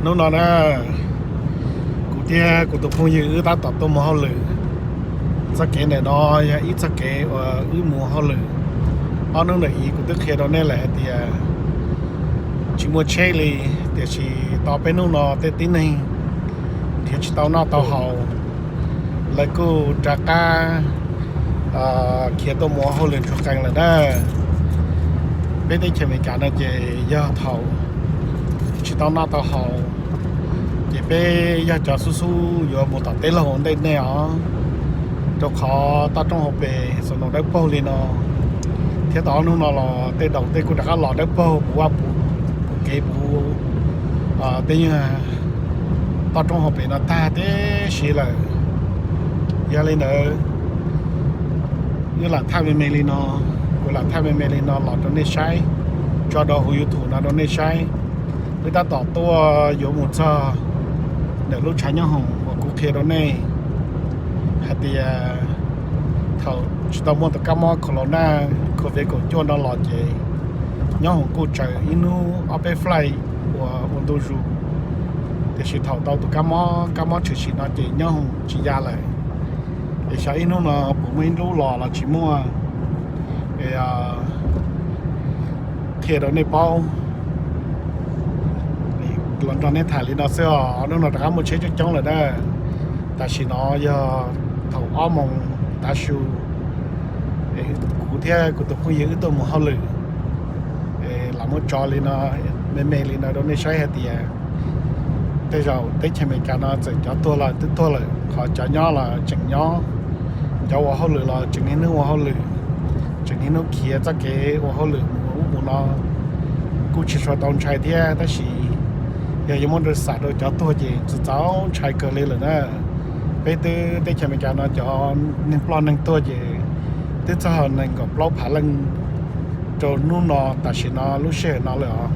Hnub no na, kuv thiab kuv tus phooj ywg wb tab tom tuaj mus hauj lwm. Txoj kev ntawm no yog ib txoj kev uas wb mus hauj lwm. Ob hnub ntawm ib kuv twb qhia rau nej lawm hais tias tsis muaj tsheb li, tiam sis tau peb hnub no tej tib neeg nrhiav tsis tau noj tau haus, lawv kuj rov qab khiav tuaj mus hauj lwm ntsuag qees lawm na. Peb teb chaws Amelikas no ces yog thaum tsis tau noj tau haus, ces peb yog cov xub xub yuav mus tom teb laug ua ntej nej os, rau qhov toj roob hauv pes xoom noos dawb paug li no, thiab tau ob hnub no los tej daus tej kuj rov qab los dawb paug puv vaj puv kev puv tej toj roob hauv pes no tag tib si lawm. Yog li ntawd, wb lam thaij me me li no, kuv lam thaij me me li no los rau nej saib, tso rau hauv YouTube no rau nej saib. Wb tab tom tuaj yuav mus txog ntawm lub tshav nyob hoom uas kuv qhia rau nej hais tias thaum tsis tau muaj tus kab mob corona covid kaum cuaj no los ces nyob hoom kuj tsaws ib hnub ob peb flight uas ua ntu zus, tiam sis thaum tau tus kab mob kab mob tshwm sim no ces nyob hoom tsis ya lawm. Es xyov ib hnub no puas muaj ib lub los los tsis muaj, qhia rau nej paub, los nrog nej tham li no xwb os. Hnub no rov qab muaj tsheb coob coob lawm na. Tam sim no yog thaum ob moos tav su, kuv thiab kuv tus phooj ywg wb tuaj mus hauj lwm, lam muab tso li no, me me li no rau nej saib hais tias tej zaum teb chaws Amelikas no txawm cov tuag los twb tuag lawm, qhov cov nyob los tseem nyob, cov ua hauj lwm los tseem niaj hnub ua hauj lwm, tseem niaj hnub khiav txoj kev ua hauj lwm mus ub mus no. Kuj tsis tshua tau ntshai thiab, tab sis yog yuav muab rau xam rau cov tuag ces txaus txaus ntshai kawg li lawm na. Peb twb teb chaws Amelikas no cov neeg ploj neeg tuag ces twb txog nees nkaum plaub phav leej rau hnub no tam sim no lub sij hawm no lawm os.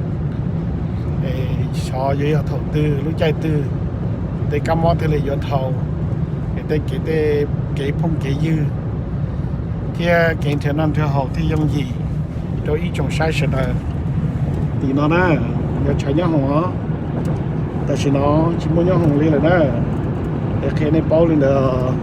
Es xyov yuav yog thaum twg lub caij twg tej kab mob thiaj li yuav dhau, es tej kev tej kev phooj kev ywg thiab kev nrhiav noj nrhiav haus thiaj yooj yim rau ib tsoom saib sawv daws. Tim no na, yog tshav nyob hoom os, tam sim no tsis muaj nyob hoom li lawm na. Es qhia nej paub li ntawd.